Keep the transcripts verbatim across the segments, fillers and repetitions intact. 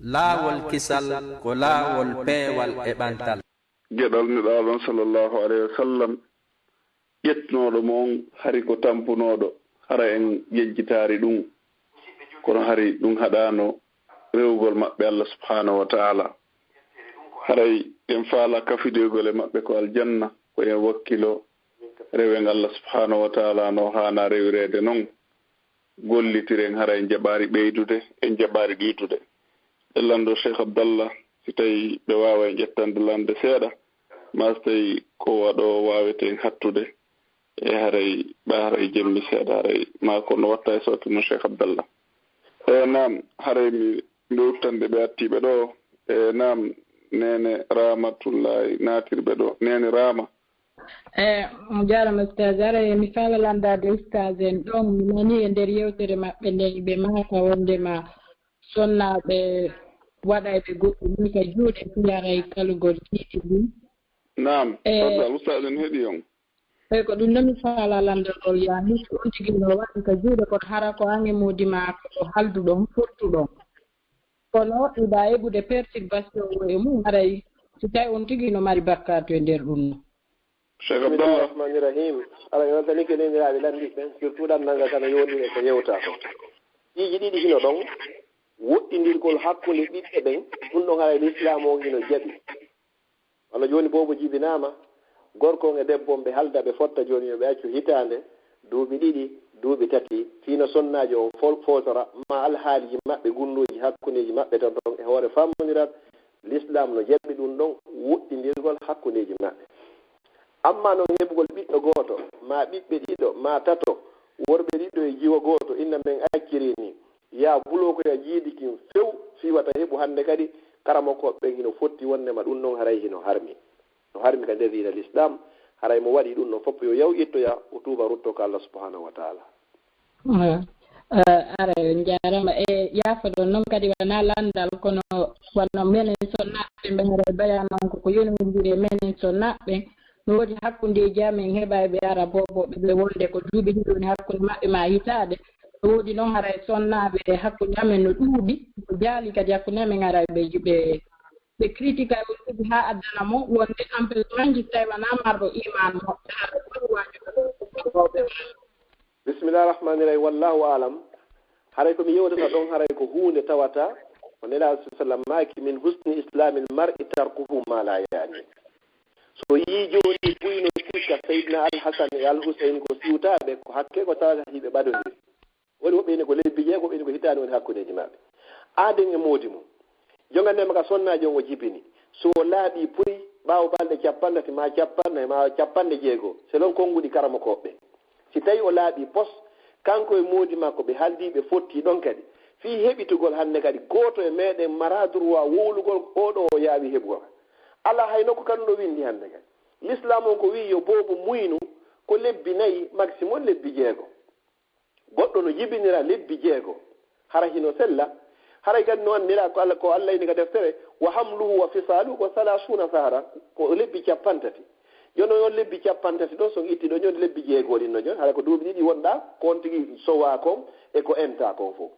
Laawol kisal ko laawol peewal e ɓantal. Geɗal Nelaaɗo on, sallallahu alayhi wa sallam, ƴettunooɗo mo on, hari ko tampunooɗo, hara en yejjitaari ɗum, kono hari ɗum haɗaano rewugol maɓɓe Allah subhanahu wa ta'ala. Haray en faala kafidoygol e maɓɓe ko aljanna, ko en wakkilo rewen Allah subhanahu wa ta'ala no haana rewireede non. Gollitiren, hara en jaɓaari ɓeydude, en jaɓaari ɗiitude. E lanndo Cheikh Abdallah, si tawi ɓe waawa en ƴettande lande seeɗa, maa so tawi ko waɗo waaweten hattude, e haray ɓa haray jemmi seeɗa, haray maa ko no watta e sooke mum Cheikh Abdallah. E naam, haray mi mbewtande ɓe attiiɓe ɗo. E naam, neene Ramatullahi naatirɓe ɗo, neene Rama. E on jaarama ustaas, ara e mi faala lanndaade ustaas en ɗon, mi nani e nder yewtere maɓɓe nden ɓe maaka wonndema sonnaaɓe waɗayɓe goɗɗum ni ka juuɗe fii haray kalugol kiiti ndin. Naam, e faddal ustaas en heɗi on. Eyi ko ɗum ɗon mi faala lanndagol yaa hikki on tigi no waɗi ka juuɗe kono hara ko an e moodi maa ko halduɗon fottuɗon. Kono iɗa heɓude perturbation o e mum haray si tawi on tigi no mari bakkaatu e nder ɗum no. Cheikh Abdallah. Rahmani Rahim. Ala yo tan ke neni raɓe landi ɓen surtout ɗan nanga kana yoni e ko yewta ko. Piiji ɗiɗi hino ɗon woɗɗindirgol hakkunde ɓiɓɓe ɓen ɗum ɗon haray l'islam on hino jaɓi. Wano jooni boobo jibinaama, gorko on e debbo on ɓe halda ɓe fotta jooni yo ɓe accu hitaande, duuɓi ɗiɗi, duuɓi tati, fii no sonnaajo on fol- footora, maa alhaaliji maɓɓe, gunndooji hakkundeeji maɓɓe ton ɗon e hoore fammondiral, Lislaam no jaɓi ɗum ɗon woɗɗindirgol hakkundeeji maɓɓe. Ammaa non heɓugol ɓiɗɗo gooto, maa ɓiɓɓe ɗiɗo, maa tato, worɓe ɗiɗo e jiwo gooto, inna men acciri nii, yaa buloo ko ya jiidi kin few fii wata heɓu hannde kadi karamokooɓe ɓen hino fotti wonndema ɗum ɗon haray hino harmi. No harmi ka nder diina Lislaam, haray mo waɗi ɗum ɗon fof yo yaw ittoya o tuuba rutto ka Allah subhanahu wa taala. Ara on jaarama e yaafoɗon noon kadi wona lanndal kono wano menen sonnaaɓe ɓe haray bayanan koko yonondiri e menen sonnaaɓe ɓe no woodi hakkundeeji amen heɓa e ɓe ara booboɓe ɓe wonde ko duuɓi ɗiɗi woni hakkunde maɓɓe ma hitaade no woodi noon haray sonnaaɓe hakkunde amen no ɗuuɗi ko jaali kadi hakkunde amen haray ɓe ɓe ɓe critique ay on tigi haa addana mo wonde empêchement ji tawi wona marɗo iman moƴƴo haray woni waajude rewɓe Bismillah rahmani rahim. Wallahu alam. Haray ko mi yewtata ɗon haray ko huunde tawata ko Nelaaɗo sallallahu alayhi wa sallam maaki min husni islamil mar'i tarkuhu ma la yaani. So yii jooni buy no sikka Seydina Al Hasan e Al Huseyn ko siwtaaɓe ko hakke ko tawata hiɓe ɓadondiri. Woni woɓɓe ine ko lebbi jeego, woɓɓe ine ko hitaande woni hakkundeeji maɓɓe. Aaden e moodi mum. Jogandema ka sonnaajo on o jibini. So o laaɓii puy ɓaawo balɗe cappanɗe tati maa cappanɗe maa cappanɗe jeego selon konnguɗi karamokooɓe ɓen. Si tawii o laaɓii pos, kanko e moodi makko ɓe haldii ɓe fottii ɗon kadi. Fii heɓitugol hannde kadi gooto e meeɗen maraa durwaa wowlugol oo ɗoo o yaawii heɓugol ka. Alaa hay nokku ka ɗum ɗoo winndii hannde kadi. Lislaam on ko wi'i yo boobo muynu ko lebbi nayi, maximum lebbi jeego. Goɗɗo no jibinira lebbi jeego, hara hino sella. Haray kadi no anndira ko Allah ko Allah inni ka deftere, wa hamluhu wa fisaluhu ko salasuna sahara, ko lebbi cappanɗe tati. Jooni on lebbi cappanɗe tati ɗon so on itti ɗon jooni lebbi jeego ɗin no jooni hara ko duuɓi ɗiɗi wonɗa ko on tigi sowa kon e ko enta kon fof.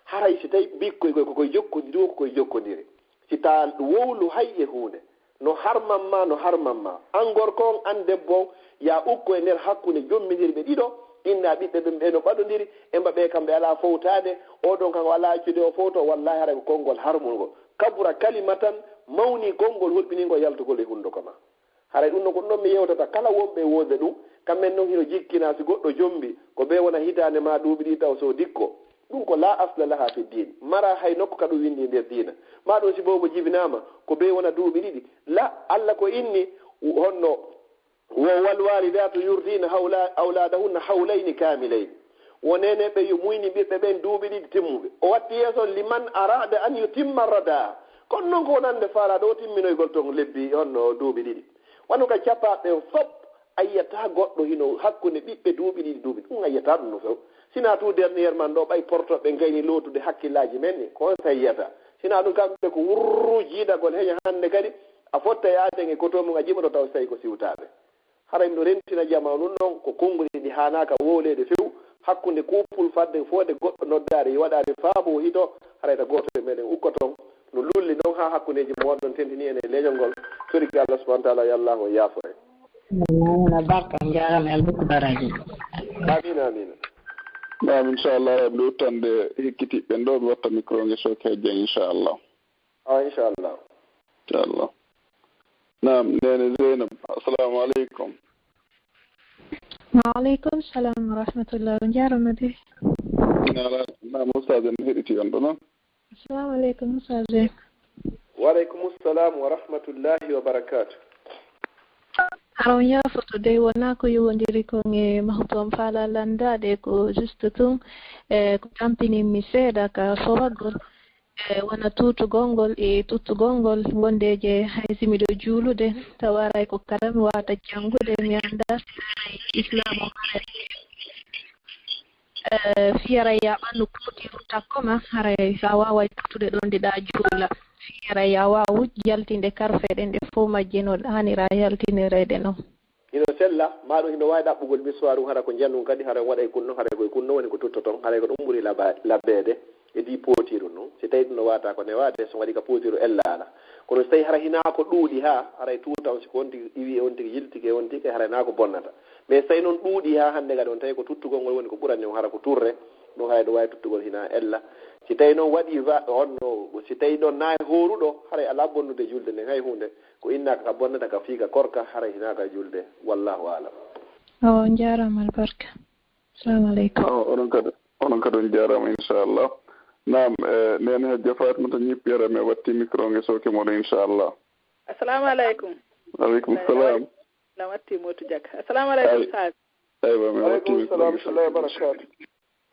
Haray si tawi bikkoy koy ko koy jokkondiri wo ko koy jokkondiri. Si ta wowlu hay e huunde. No harman ma, no harman ma. An gorko on, an debbo on, yaa ukko e nder hakkunde jommindirɓe ɗiɗo, inna ɓiɓɓe ɓen ɓe no ɓadondiri, emba ɓe kam ɓe alaa fowtaade, oo ɗon kan o alaa accude o fowto, wallaahi haray ko konngol harmungol. Kabura kalimatan, mawnii konngol hulɓiniingol yaltugol e hunnduko ma. Haray ɗum ɗon ko ɗum ɗon mi yewtata kala wonɓe e woode ɗum, kamɓe ɓen non hino jikkinaa si goɗɗo jombi, ko ɓe wona hitaande maa duuɓi ɗiɗi taw so dikko. Ɗum ko laa asla laha fi diin, maraa hay nokku ka ɗum winndii nder diina. Maa ɗum si boobo jibinaama, ko bee wona duuɓi ɗiɗi. La, Alla ko inni, honno, wo, wal waalidaatu yurdiina hawla, awlaadahunna hawlayni kaamilayni. Wo neeneeɓe yo muyni ɓiɓɓe ɓen duuɓi ɗiɗi timmuɓe. O watti yeeso, liman araada an yutimma radaa. Kono non ko wonande faalaaɗo o timminoygol ton lebbi, honno, duuɓi ɗiɗi. Wano ka capaaɓe ɓen fop, a yiyataa goɗɗo hino hakkunde ɓiɓɓe duuɓi ɗiɗi duuɓi, ɗum a yiyataa ɗum no few. Sinaa tout dernièrement ɗoo, ɓay portoɓe ɓen gayni lootude hakkillaaji men ni, ko on sa yiyata. Sinaa ɗum kamɓe ko wurru jiidagol heña hannde kadi, a fotta yaaden e koto mum a jiɓoto taw so tawi ko siwtaaɓe. Haray no rentina jamaanu non ko konnguli ɗi haanaaka wowleede few, hakkunde couple fadde foode goɗɗo noddaade waɗaade faabo o hito, haray ta gooto e meɗen ukkoton, no ɗon haa hakkundeeji mooɗon tentini en e leñol ngol. Toriki Allah subhanahu wa taala, yo Allah o yaafo en. Amina, barka, on jaaraama, yo Allah hokku baraaji. Amina, amina. Naam, inchallah, ɓe uttande hekkitiɓɓe ɗo, ɓe watta micro nge sooke hajjan, inchallah. Awa, inchallah. Inchallah. Naam, neene Zeynab, assalamu aleykum. Wa aleykum salam wa rahmatullah. On jaaraama de. Naam, naam, ustaz, en heɗiti on ɗo, non? Assalamu aleykum, ustaz. Wa aleykum salam wa rahmatullahi wa barakatuh. Hara on yaafoto dey, wonaa ko yowondiri kon e mahto on faala lanndaade, ko juste tun, e ko tampinimmi seeɗa ka sowagol, e wona tuutugol ngol e tuttugol ngol, wonde je hay si miɗo juulude, tawa aray ko kala mi waawata janngude, mi anndaa si haray Islaam o haray. Eh, fii haray yaa ɓannu pootiru takko ma, haray a waaway tottude ɗon nde ɗaa juula. Fii haray yaa waawu yaltinde karfe ɗen ɗe fow majje no haanira yaltinireede non. Hino sella, maa ɗum hino waawi ɗaɓɓugol miswaa ɗum, hara ko njanun kadi, hara on waɗay kunno, haray koye kunno woni ko tuttoton, haray ko ɗum ɓuri laba-, labeede e di pootiru ndun. Si tawii ɗum no waata ko newaade, so waɗi ka pootiru ella alaa. Kono si tawii hara hinaa ko ɗuuɗi haa, haray tuuta on, si ko on tigi iwi e on tigi, yiltike e on tigi, haray hinaa ko bonnata. Mais si tawii non ɗuuɗi haa hannde kadi on tawi ko tuttugol ngol woni ko ɓurani on, hara ko turre, ɗum haray ɗum waawi tuttugol hinaa ella. Si tawii non waɗi va-, on no, si tawii ɗon naa e hooruɗo, haray alaa bonnude julde nden hay huunde. Ko innaaka ka bonnata ka fii ka korka, haray hinaa ka julde. Wallahu aalam. Awa, on jaaraama albarka. Assalamu aleykum. Awa, onon kadi, onon kadi on jaaraama, inchallah. Naam, eh, neene Hajja Fatimata ñippi, hara mi watti micro nge sooke moɗon, inchallah. Assalamu aleykum. Aleykum salam. Na watti Motu Diak. Assalamu aleykum, Ustaz. Aywa, mi watti micro nge sooke. Aleykum salam wa rahmatullahi wa barakatuh.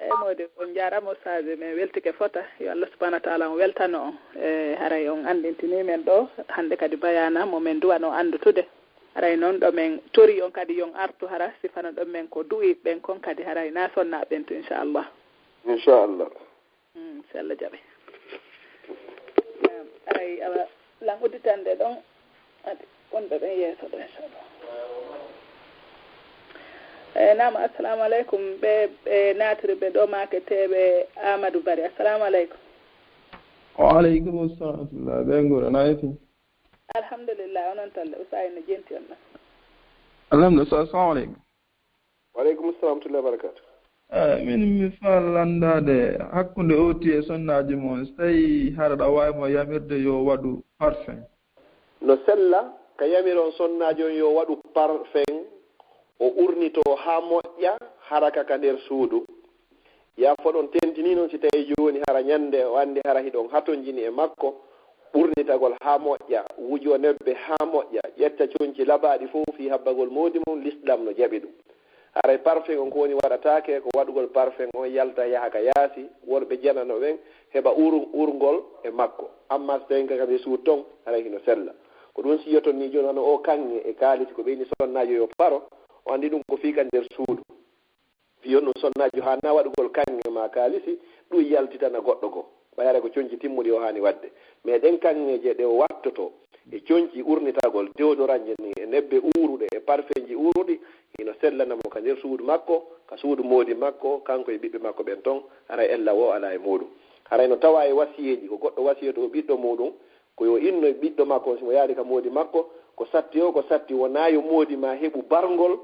Eyi, Moodi, on njaaraama, Ustaz, min weltike fota. Yo Allah subhanahu wa taala on weltano on. E, haray on anndintini men ɗo, hannde kadi bayaana mo min duwano anndutude. Haray noon ɗo min tori on kadi yon artu hara, sifano ɗon men ko du'i ɓen kon kadi haray na sonna ɓen to, inchallah. Inchallah. Mm, si Allah jaɓi. Naam, aray, awa, lan udditande ɗon. Adi, wonɓe ɓen yeeso ɗo, inchallah. E, naam, assalamu aleykum. Ɓe, ɓe naatiri ɓe ɗo maake teeɓe Amadou Bari. Assalamu aleykum. Wa aleykum assalam wa rahmatullah. Ɓe ngura na yefi. Alhamdulillah, onon talle. Usaay no jenti on ɗon. Alhamdulillah, assalamu aleykum. Wa aleykum salam wa rahmatullahi wa barakatuh. Eh, min mi faa lanndaade hakkunde ooti e sonnaaji mon, so tawii hara ɗa waawi mo yamirde yo waɗu parfum. No sella ka yamiron sonnaajo on yo waɗu parfum, o urnitoo haa moƴƴa, hara ka ka nder suudu. Yaa fo ɗon tentinii non si tawii jooni hara ñannde o anndi hara hiɗon hatonjini e makko, ɓurnitagol haa moƴƴa, wujoo nebbe haa moƴƴa, ƴetta conci labaaɗi fow fii habbagol moodi mum, Lislaam no jaɓi ɗum. Haray parfum on ko woni waɗataake, ko waɗugol parfum on yalta yaha ka yaasi, worɓe janano ɓen heɓa ur-, urngol e makko. Ammaa so tawii ka nder suudu ton, haray hino sella. Ko ɗum siyoton nii jooni, wano oo kaŋŋe e kaalisi ko ɓeyni sonnaajo yo paro, o anndi ɗum ko fii ka nder suudu. Fii on ɗum sonnaajo haanaa waɗugol kaŋŋe maa kaalisi, ɗum yaltitana goɗɗo goo. Ɓay hara ko conci timmuɗi o haani waɗde. Mais ɗen kaŋŋeeje ɗe o wattotoo, e conci urnitagol, deodorantje nii, e nebbe uuruɗe, e parfumji uuruɗi, hino sellana mo ka nder suudu makko, ka suudu moodi makko, kanko e ɓiɓɓe makko ɓen ton, haray ella woo alaa e muuɗum. Haray no tawaa e wasiyeeji, ko goɗɗo wasiyotoo ɓiɗɗo muuɗum, ko yo inno e ɓiɗɗo makko on, si mo yaari ka moodi makko, ko satti o, ko satti wonaa yo moodi maa heɓu barngol,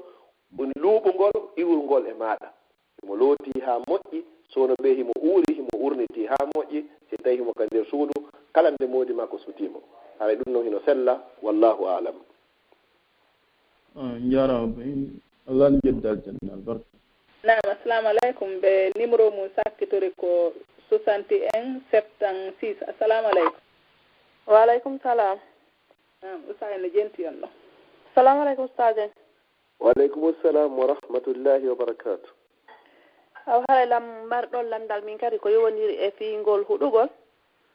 on luuɓungol iwrungol e maaɗa. Himo lootii haa moƴƴi, so wano ɓe himo uuri, himo urnitii haa moƴƴi, si tawii himo ka nder suudu, kala nde moodi makko sutii mo. Haray ɗum non hino sella, wallahu aalam. Ah, njaaraama, Allah ne jeddi aljanna, albarka. Naam, assalamu aleykum. Ɓe numéro mum sakkitori ko soixante et un, septante-six. Assalamu aleykum. Wa aleykum salam. Naam, Usaay no jenti on ɗo. Assalamu aleykum, Ustaz en. Wa aleykum salam wa rahmatullahi wa barakatuh. Aw, haray lam-, marɗon lanndal min kadi ko yowondiri e fii ngol huɗugol.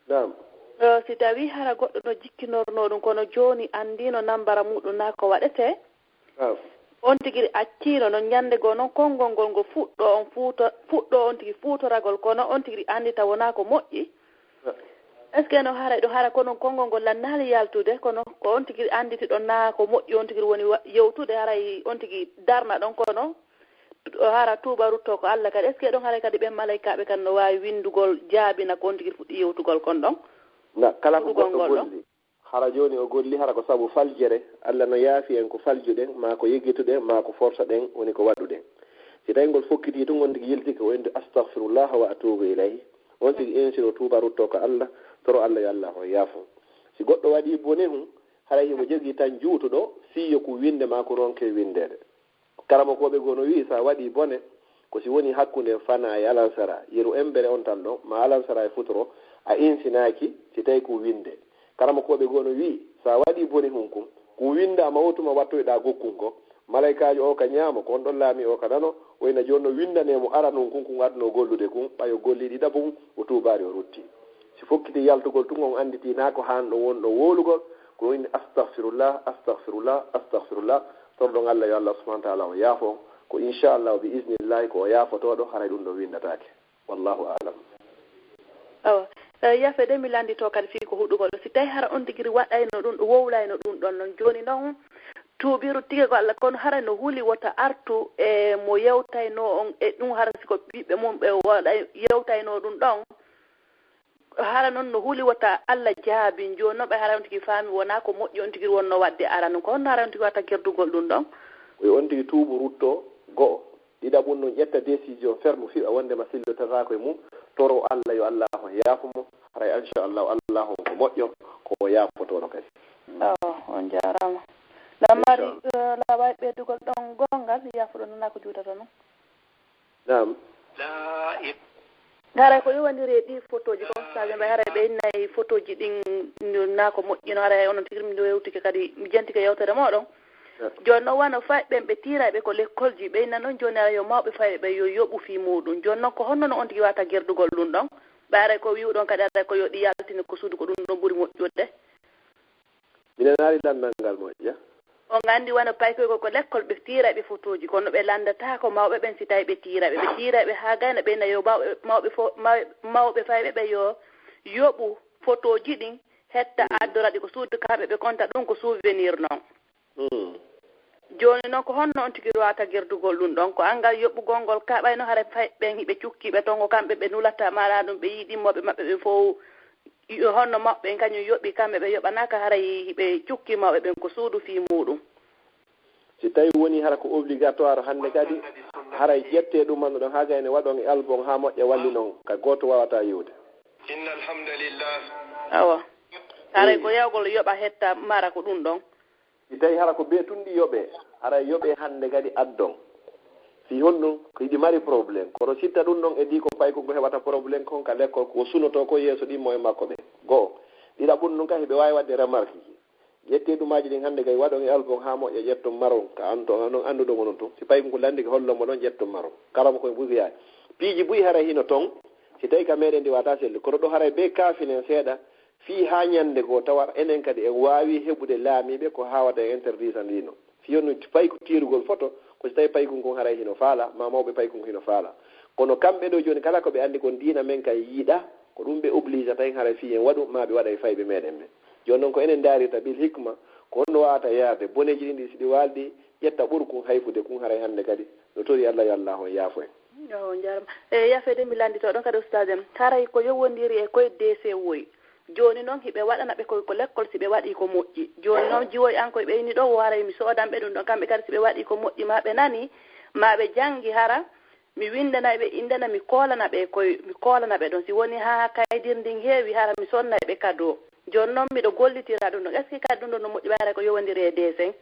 Naam. Eh, si tawii hara goɗɗo no jikkinornoo ɗum, kono jooni anndiino nambara muuɗum naa ko waɗetee. Naam. On tigi acciino no ñannde goo noon konngol ngol ngo fuɗɗoo on fuuto-, fuɗɗoo on tigi fuutoragol, kono on tigi anndita wonaa ko moƴƴi. Est-ce que no haray ɗo hara ko non konngol ngol lannaali yaltude, kono ko on tigi annditi ɗon naa ko moƴƴi on tigi woni wa-, yewtude, haray on tigi darna ɗon, kono o hara tuuba ruttoo ko Alla kadi. Est-ce que ɗon haray kadi ɓen malaykaaɓe kan no waawi winndugol jaabina ko on tigi fuɗɗi yewtugol kon ɗon? Na kala ko goɗɗo golli, hara jooni o golli, hara ko sabu faljere, Allah no yaafi en ko faljuɗen, maa ko yeggituɗen, maa ko forsoɗen, woni ko waɗuɗen. Si tawi ngol fokkitii tun, on tigi yiltike, o inndi, "Astagfirullah wa atuubu ilayh." On tigi insiro tuuba, ruttoo ka Allah, toro Allah yo Allah on yaafo. Si goɗɗo waɗii bone hun, haray himo jogii tan juutuɗo, fii yo ko winnde maa ko ronke winndeede. Karamokooɓe goo no wi'i, so a waɗii bone, ko si woni hakkunde fanaa e alansara, yeru embere on tan ɗon, maa alansara e futuro, a insinaaki, si tawi ko winnde. Karamokooɓe goo no wi'i, so a waɗii bone hun kun, ko winndaama oo tuma wattoyɗaa gokkun ko, malaykaajo oo ka ñaamo, ko on ɗon laamii oo ka nano, o ina jooni no winndanee mo aranun kun, kun adunoo gollude kun, ɓay o gollii ɗiɗaɓun, o tuubaali, o ruttii. Si fokkiti yaltugol tun, on annditi naa ko haanɗo wonɗo wowlugol, ko inni, "Astagfirullah, astagfirullah, astagfirullah." Torɗon Allah yo Allah subhanahu wa ta'ala on yaafo on. Ko inchallah, bi isnillahi, ko o yaafotooɗo, haray ɗun ɗon winndataake. Wallahu a'lam. Awa. Eh, yaafeede, mi lannditoo kadi fii ko huɗugol ɗo. Si tawi hara on tigi waɗayno ɗun, wowlayno ɗun ɗon non. Jooni non, tuubiru tigi ko Allah, kono hara no huli wota artu e mo yewtayno on e ɗun, hara si ko ɓiɓɓe mum ɓe waɗay, yewtayno ɗun ɗon. Hara non no huli wota Allah jaabin. Jooni non ɓay hara on tigi faami wonaa ko moƴƴi on tigi wonno waɗde arano. Ko honno hara on tigi watta gerdugol ɗun ɗon? Ko yo on tigi tuubu, rutto, go'o. Ɗiɗaɓun non, ƴetta décision ferme, fiɓa wondema sillotataako e mum, toro Allah yo Allah on yaafo mo. Haray inchallah, Allah on ko moƴƴo, ko o yaafotooɗo kadi. Awa, on jaaraama. Lamari, inchallah. Eh, laaɓa e ɓeydugol ɗon goongal, yaafuɗo nana ko juutata non. Naam. Haray ko yowandiri e ɗii fotooji kon, saabe mbay haray ɓe innay fotooji ɗin, naa ko moƴƴino, haray onon tigi mi yewtike kadi, mi jentike yewtere mooɗon. Eh. Jooni non wano fayɓe ɓen ɓe tiirayɓe ko lekkolji, ɓe inna non jooni haray yo mawɓe fayɓe ɓe yo yoɓu fii muuɗum. Jooni non ko honno no on tigi watta gerdugol ɗum ɗon? Ɓay haray ko wi'uɗon kadi haray ko yo ɗi yaltine ko suudu, ko ɗum ɗon ɓuri moƴƴude. Mi nanaali lanndal ngal moƴƴa. On anndi wano paykoy ko, ko lekkol ɓe tiirayɓe fotooji, kono ɓe lanndataako mawɓe ɓen si tawi ɓe tiirayɓe. Ɓe tiirayɓe haa gayna ɓe na yo mawɓe, mawɓe fo-, maw-, mawɓe fayɓe ɓe yo yoɓu fotooji ɗin, hetta addora ɗi ko suudu kamɓe ɓe konta ɗum ko souvenir non. Hmm. Jooni non ko honno on tigi watta gerdugol ɗum ɗon? Ko anngal yoɓugol ngol ka ɓayno hare fayɓe ɓen hiɓe cukkiiɓe ton, ko kamɓe ɓe nulata maɗa ɗum, ɓe yiɗi mawɓe maɓɓe ɓen fow yo honno mawɓe ɓen kañum yoɓi, kamɓe ɓe yoɓanaaka, haray hiɓe cukki mawɓe ɓen ko suudu fii muuɗum. Si tawi woni hara ko obligatoire hannde kadi, haray ƴettee ɗum annduɗon haa gayne waɗon e album haa moƴƴa wallinon ka gooto waawata yi'ude. Inna alhamdulillah. Awa. Haray ko yawgol yoɓa hetta mara ko ɗum ɗon. Si tawi hara ko bee tun ɗi yoɓee, haray yoɓee hannde kadi addon. Fii honɗum? Ko hiɗi mari problème. Kono sitta ɗum ɗon e dii ko paykun ko heɓata problème kon ka lekkol, ko sunotoo ko yeeso ɗimmo e makko ɓe. Go'o. Ɗiɗaɓun ɗum ka hiɓe waawi waɗde remarque ji. Ƴettee ɗumaaji ɗin hannde kay waɗon e album haa moƴƴa ƴetton maron. Ka an to, on annduɗo mo non tun. Si paykun ko lanndike hollo mo ɗon ƴetton maron. Kala mo koye bugiyaani. Piiji buy haray hino ton. Si tawi ka meɗen ndi wata selli. Kono ɗo haray bee kaafinen seeɗa. Fii haa ñannde goo tawa enen kadi en waawi heɓude laamiiɓe ko haawata en interdisandino. Fii on fay ko tiirugol foto, ko si tawi paykun kon haray hino faala, maa mawɓe paykun hino faala. Kono kamɓe ɗoo jooni kala ko ɓe anndi kon diina men kan yiɗa, ko ɗum ɓe obligata en haray fii en waɗu, maa ɓe waɗa e fayɓe meɗen ɓen. Jooni non ko enen ndaarirta bil hikma, ko honno waawata yaarde boneeji ɗin ɗi si ɗi waaldi, ƴetta ɓurkun hayfude kun haray hannde kadi. No tori Allah yo Allah on yaafo en. Yo on jaarama. E yaafeede mi lanndito ɗon kadi ustaas en. Haray ko yowondiri e koye D C woy. Jooni non hiɓe waɗana ɓe koy ko lekkol si ɓe waɗii ko moƴƴi. Jooni non jiwoy an koye ɓeyni ɗo wo haray mi soodan ɓe ɗum ɗon. Kamɓe kadi si ɓe waɗii ko moƴƴi maa ɓe nani, maa ɓe janngi hara, mi winndanay ɓe innde na mi koolana ɓe koye, mi koolana ɓe ɗon. Si woni haa kaydir ndin heewi hara mi sonnay ɓe kado. Jooni non miɗo gollitira ɗum ɗon. Est-ce que kadi ɗum ɗon no moƴƴi ɓay haray ko yowondiri e D C?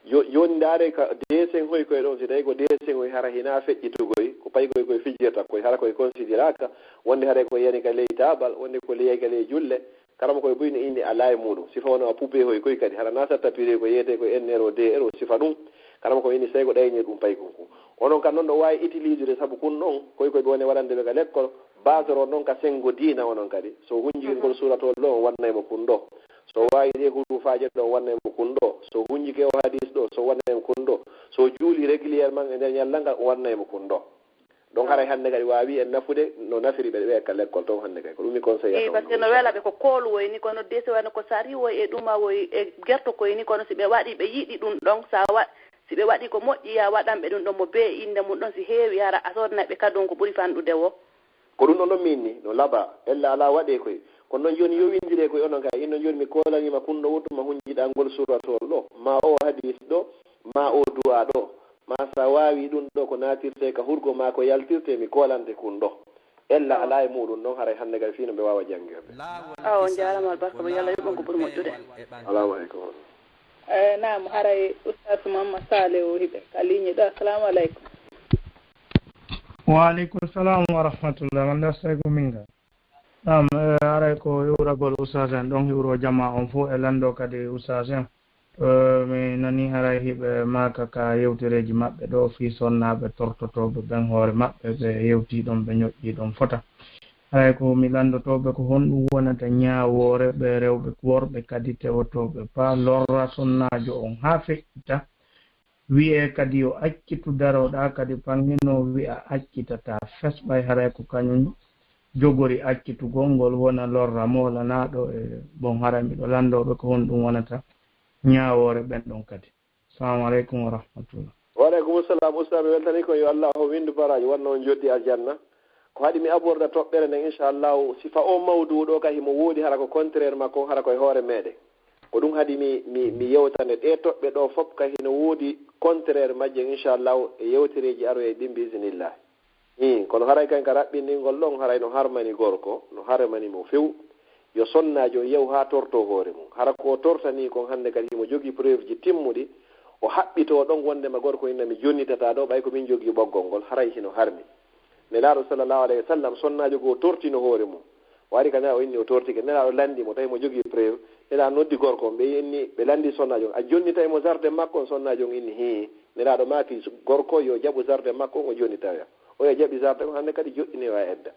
Yo, jooni ndaaree ka deesen hoy koye ɗon, si tawi ko deesen hoy hara hinaa feƴƴitugol, ko paykun koye fijirta koye, hara koye konsidiraaka, wonde haray ko yani ka ley taabal, wonde ko ley ka ley julle, kala mo koye buy no inde alaa e muuɗum. Sifa wano a poupée hoy koye kadi, hara naa sa tapiree ko yeetee ko un euro, deux euro, sifa ɗum, kala mo koye inde sey ko ɗaynir ɗum paykun kun. Onon kan non ɗo waawi utiliser sabu kun ɗon, koye koye ɓe woni waɗande ɓe ka lekkol, Baasoro non ka senngo diina onon kadi. So hunjike ngol suura toon ɗo, on wannay mo kun ɗo. So waawi ɗee huruufaaje ɗo, on wannay mo kun ɗo. So hunjike o hadiis ɗo, so wannay mo kun ɗo. So juuli régulièrement e nder ñallal ngal, on wannay mo kun ɗo. Donc haray hannde kadi waawi en nafude no nafiri ɓe ɓe ka lekkol toon hannde kadi. Ko ɗum mi conseillata on. Parce que no wela ɓe ko koolu woy ni, kono dese wano ko sari woy e ɗuma woy e gerto koy ni, kono si ɓe waɗi, ɓe yiɗi ɗum ɗon, sa wa-, si ɓe waɗi ko moƴƴi, ya waɗan ɓe ɗum ɗon mo bee innde mum ɗon, si heewi hara a sodnay ɓe kadon ko ɓuri fanɗude wo. Ko ɗum ɗon ɗon mi inni, no laba, ella alaa waɗee koy. Kono noon jooni yowindire ko e onon kay. Inno jooni mi koolaniima kunɗo wuttu ma hunjiɗa ngol suratol ɗo, ma o hadis ɗo, ma o du'a ɗo, ma sa waawi ɗum ɗo ko naatirte ka hurgo ma ko yaltirte, mi koolante kun ɗo. Ella alaa e muɗum noon, haray hannde kay fii no ɓe waawa janngirde. Awa, on jaaraama albarka mo, yo Allah yoɓ on ko ɓuri moƴƴude. Salaamu aleykum. Eh, naam, haray Oustaz Mamma Salihu hiɓe ka ligne ɗo. Assalamu aleykum. Wa aleykum salam wa rahmatullah. Man da sai ko minga. Naam, eh, haray ko hiwragol Oustaz en ɗon hiwro jama on fof e lanndo kadi Oustaz en. Eh, mi nani haray hiɓe maaka ka yewtereeji maɓɓe ɗo fii sonnaaɓe tortotooɓe ɓen hoore maɓɓe, ɓe yewtii ɗon, ɓe ñoƴƴii ɗon fota. Haray ko mi lanndotooɓe ko honɗum wonata ñaawoore ɓe rewɓe worɓe kadi tewotooɓe pa lorra sonnaajo on haa feƴƴita. Wi'ee kadi yo accitu daroɗaa kadi panngino wi'a accitataa fes ɓay haray ko kañum jogori accitugol ngol wona lorra moolanaaɗo e bon haray miɗo lanndooɓe ko honɗum wonata ñaawoore ɓen ɗon kadi. Salamu aleykum wa rahmatullah. Wa aleykum salam. Ustaz, mi weltanii ko yo Allah o winndu baraaji, wanno on joddi aljanna. Ko haɗi mi aborda toɓɓere nden, inchallahu, sifa o mawduu ɗo ka himo woodi, hara ko contraire makko, hara ko e hoore meɗen. Ko ɗum haɗi mi, mi, mi yewta nde. Ɗee toɓɓe ɗo fof ka hino woodi contraire majje, inchallahu, e yewtereeji aroyay ɗin, bi iznillah. Iin, kono haray kan ka raɓɓinɗingol ɗon, haray no harmani gorko, no harmani mo few. Yo sonnaajo yew haa tortoo hoore mum. Hara ko o tortanii kon hannde kadi himo jogii preuve ji timmuɗi, o haɓɓitoo ɗon wonndema gorko inna mi jonnitataa ɗo, ɓay ko min jogii ɓoggol ngol, haray hino harmi. Nelaaɗo sallallahu alayhi wa sallam, sonnaajo goo tortino hoore mum. O ari ka Nelaaɗo, o inni o tortike. Nelaaɗo lanndi mo, tawi mo jogii preuve. Nelaaɗo noddi gorko on, ɓe inni, ɓe lanndi sonnaajo on. A jonnitay mo jardin makko on? Sonnaajo on inni, hii. Nelaaɗo maaki gorko yo jaɓu jardin makko on, o jonnitoya. O yo jaɓi jardin on, hannde kadi joɗɗinoya edda.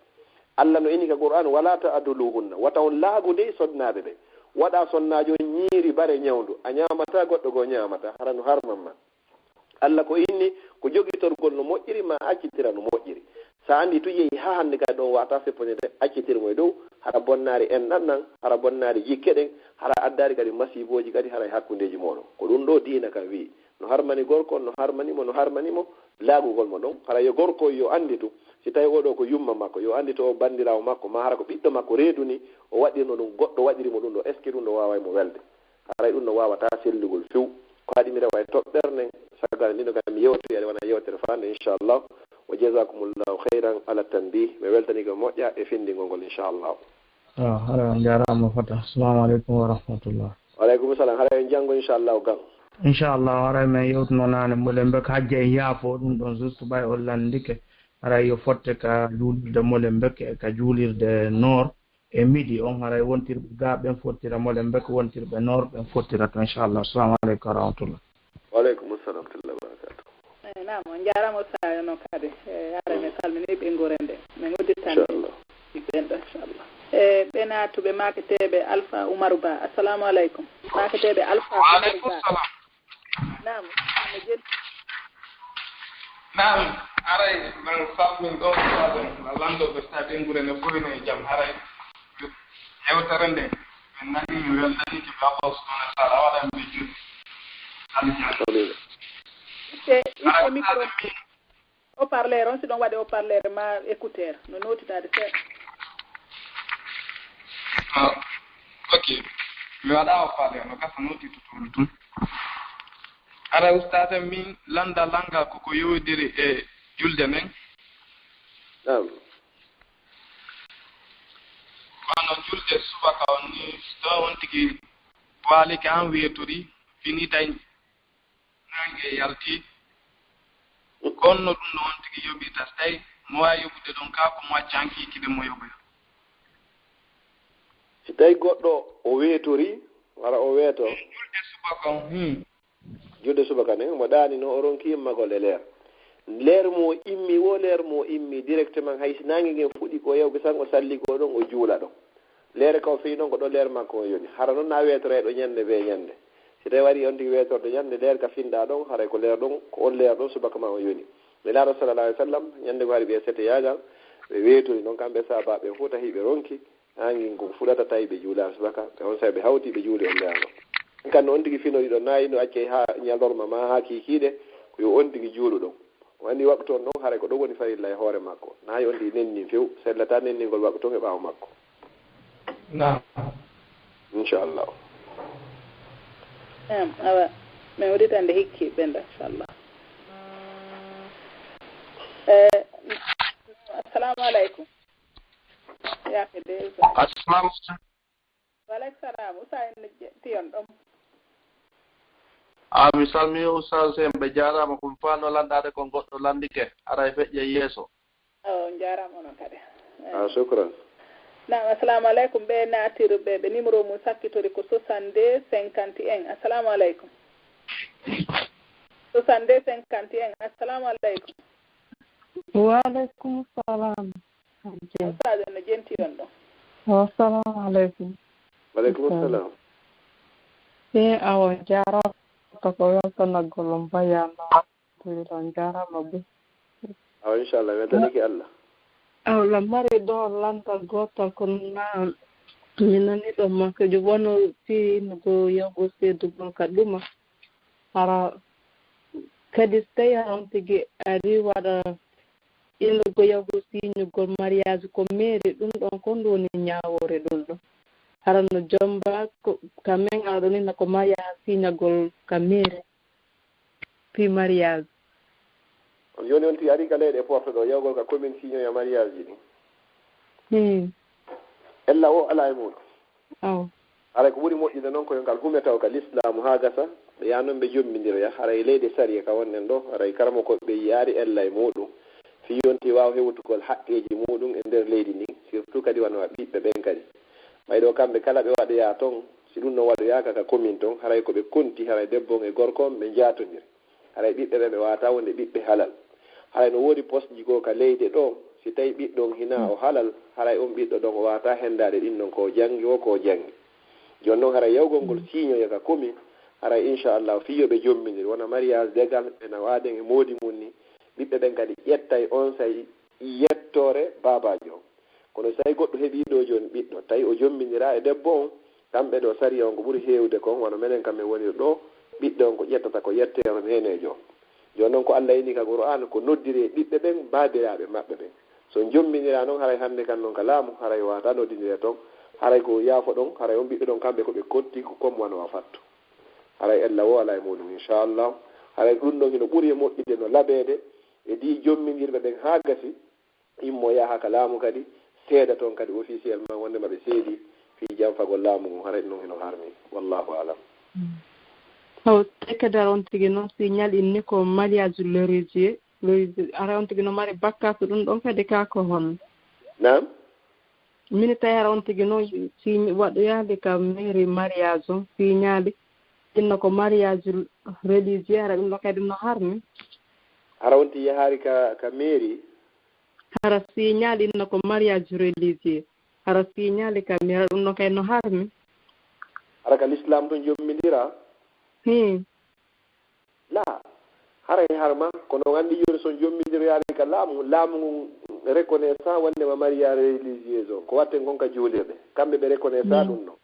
Allah no inni ka Qur'aan, "Wala ta'duluhunna." Wata on laagu dey sonnaaɓe ɓe. Waɗa sonnaajo ñiiri bare ñawndu. A ñaamataa, goɗɗo goo ñaamataa. Hara no harman ma. Allah ko inni ko jogitorgol no moƴƴiri, ma accitira no moƴƴiri. Sa anndi tun yehi haa hannde kadi ɗon wata seppondirde, accitir mo e dow, hara bonnaari enɗan ɗan, hara bonnaari jikke ɗen, hara addaari kadi masiibooji kadi hara e hakkundeeji mooɗon. Ko ɗum ɗo diina kan wi'i. No harmani gorko, no harmani mo, no harmani mo, laagugol mo ɗon. Hara yo gorko yo annditu, si tawi oo ɗoo ko yumma makko, yo annditu oo banndiraawo makko, ma hara ko ɓiɗɗo makko reedu ni, o waɗirno ɗum, goɗɗo waɗiri mo ɗum ɗo, est-ce que ɗum ɗo waaway mo welde? Haray ɗum no waawata sellugol few. Ko haɗi mi rewa e toɓɓere nden, sagal ndino kam mi yewtoyi, aɗa wona yewtere faande, inchallah. Wa jazakumullahu khayran ala tanbih. Mi weltani ko moƴƴa e findingol ngol, inchallah. Ah, hara on jaaraama fota. Assalamu aleykum wa rahmatullah. Wa aleykum salam. Hara en janngo, inchallah, gam. Inchallah, haray men yewtuno naane Molenbeek, hajja en yaafo ɗum ɗon, juste ɓay on lanndike. Haray yo fotte ka juulirde Molenbeek e ka juulirde Noor. E midi on, haray wontirɓe ga ɓen fottira Molenbeek, wontirɓe Noor ɓen fottira to, inchallah. Assalamu aleykum wa rahmatullah. Wa aleykum assalam wa rahmatullahi wa barakatuh. Eh, naam, on jaaraama Ustaz no kadi. Eh, haray mi salmini ɓeynguure nde. Min udditan ɓiɓɓe en ɗo, inchallah. Eh, ɓe naatuɓe maaketeeɓe Alpha Umaru Ba. Assalamu aleykum. Maaketeeɓe Alpha Umaru Ba. Wa aleykum salam. Naam, no jel- Naam, haray, man salmin ɗon, saben, lanndo ɓe sa ɓeynguure ne fof ene e jam, haray, yewtere nde, min nani, mi weltani, ke ɓe Allah subhanahu wa ta'ala waɗa mi jur. Aljanna. Itte, itte micro. Haut-parleur on, si ɗon waɗe haut-parleur ma écouteur, no nootitaade seeɗa. Ah, ok. Mi waɗa haut-parleur, no gasa nooti to tun. Ara ustaz, min lannda lannga ko ko yowdiri e julde nden. Naam. Wano julde subaka on ni, so on tigi waalike an weetori, fini tawi naange yalti. Ko honno ɗum no on tigi yoɓirta? So tawi mo waawi yoɓude ɗon ka, ko mo acca hanki kikiiɗe mo yoɓoya. Si tawi goɗɗo o weetori, wara o weeto. Julde subaka on, hmm. Julde subaka nden, mo ɗaani no o ronki immagol e leer. Leer mo immi, wo leer mo immi directement, hay si naange ngen fuɗi ko yawge tan o salligoo ɗon, o juula ɗon. Leere ka o fini ɗon ko ɗon leer makko on yoni. Hara noon na weetoree ɗo ñande bee ñande. Si tawi waɗi on tigi weetorde ñande, leer ka finɗa ɗon, haray ko leer ɗon, ko on leer ɗon subaka ma on yoni. Nelaaɗo sallallahu alayhi wa sallam, ñande ko hari ɓe seteyaagal, ɓe weetori noon kamɓe sahaabaaɓe ɓen fof tahi ɓe ronki, haa ngin ko fuɗata tawi ɓe juulaali subaka, ɓe on saa'i ɓe hawti ɓe juuli on leer ɗon. Kan no on tigi finori ɗon, na inno accay haa ñalorma maa haa kiikiiɗe, ko yo on tigi juulu ɗon. O anndi waqtu on ɗon, haray ko ɗon woni farilla e hoore makko. Na yo on tigi nenni few, sellata nenningol waqtu on e ɓaawo makko. Naam. Inchallah. Naam, awa. Min uditande hikki ɓenda, inchallah. Eh, assalamu alaikum. Yake de. Assalamu Walek salam. Usa en tiyon ɗom. A mi salmi ustaz en ɓe jarama kum fa no landade kon goɗɗo landike aray feƴƴe yeeso. O jarama onon kadi. Ah, shukran. Naam, assalamu alaikum. Ɓe natirɓe ɓe numéro mum sakkitori ko soixante-deux cinquante et un. Assalamu alaikum. Soixante-deux cinquante et un. Assalamu alaikum. Wa alaikum salam. Ustaz no jenti on ɗo. Assalamu alaikum. Walaikum salam. E awa jarama ko weltanagol on bayano. Ko on jarama be. Awa inchallah weltanike Allah. Awa mari ɗo landal gotal ko na mi nani ɗo makko jo wono fi no go yago sedugol ka ɗuma. Hara kadi so tawi hara on tigi ari waɗa ino goyagol signugol mariage ko mairie ɗum ɗon ko ndu woni ñaawoore ɗum ɗo. Hara no jomba ko ka men ara ɗo ni na ko mariage signagol ka mairie fi mariage. On joni on ti ari ka leyɗe porto ɗo yawgol ka commune signoya mariage ji ɗi. Hmm. Ella o ala e muɗum. Aw. Haray ko ɓuri moƴƴude noon ko yo ngal hume taw ka lislaamu haa gasa, ɓe yaha noon ɓe jommindira, haray leyɗe sariya ka wonɗen ɗo, haray karamokooɓe ɓe yiyaari ella e muuɗum. Fii yonti waaw hewtugol haqqeeji muuɗum e nder leydi ndin, surtout kadi wano ɓiɓɓe ɓen kadi. Ɓay ɗo kamɓe kala ɓe waɗoyaa toon, si ɗum no waɗoyaaka ka commune toon, haray ko ɓe konti, haray debbo on e gorko on ɓe njaatondiri. Haray ɓiɓɓe ɓen ɓe waawataa wonde ɓiɓɓe halal. Haray no woodi poste ji goo ka leyɗe ɗo, si tawi ɓiɗɗo on hinaa o halal, haray on ɓiɗɗo ɗon o waawataa hendaade ɗin ɗon ko o janngi woo ko o janngi. Jooni non haray yawgol ngol signoya ka commune, haray inchallah fii yo ɓe jommindiri, wona mariage légal ɓe nawaaɗen e moodi mum ni, ɓiɓɓe ɓen kadi ƴettay onsay yettoore baabaajo on. Kono si tawi goɗɗo heɓii ɗoo jooni ɓiɗɗo, tawi o jommindiraa e debbo on, kamɓe ɗoo sariya on ko ɓuri heewde kon, wano menen kam men woniri ɗoo, ɓiɗɗo on ko ƴettata ko yetteero neeneejo on. Jooni non ko Alla inni ka Qur'aana ko noddiree ɓiɓɓe ɓen baabiraaɓe maɓɓe ɓen. So on jommindiraa non, haray hannde kan non ka laamu, haray waawataa noddindiree ton, haray ko yaafoɗon, haray on ɓiɓɓe ɗon kamɓe ko ɓe kotti ko comme wano a fattu. Haray ella woo alaa e muuɗum, inchallah. Haray ɗum ɗon hino ɓuri e moƴƴude no laɓeede e dii jommindirɓe ɓen haa gasi, immo yaha ka laamu kadi, seeda toon kadi officiellement wonndema ɓe seedii fii janfagol laamu ngun, haray ɗum hino harmi. Wallahu alam. Taw te kadi ara on tigi noon si ñal inni ko mariage religieux, religieux, ara on tigi no mari bakkaatu ɗum ɗon kadi ka ko hon? Naam? Min tawi ara on tigi noon si waɗoyaade ka mairie mariage on, si ñaali inno ko mariage religieux, ara ɗum ɗo kadi no harmi? Hara on ti yahaari ka, ka mairie? Hara si ñaali inno ko mariage religieux. Hara si ñaali ka mairie, ara ɗum ɗo kay no harmi? Hara ka l'islam ton jommindira? Hmm. La. Haray harma, kono on anndi jooni son jommindira yaari ka laamu, laamu ngun reconnaissant wonndema mariage religieux on. Ko watten kon ka juulirɗe. Kamɓe ɓe reconnaissant ɗum ɗon.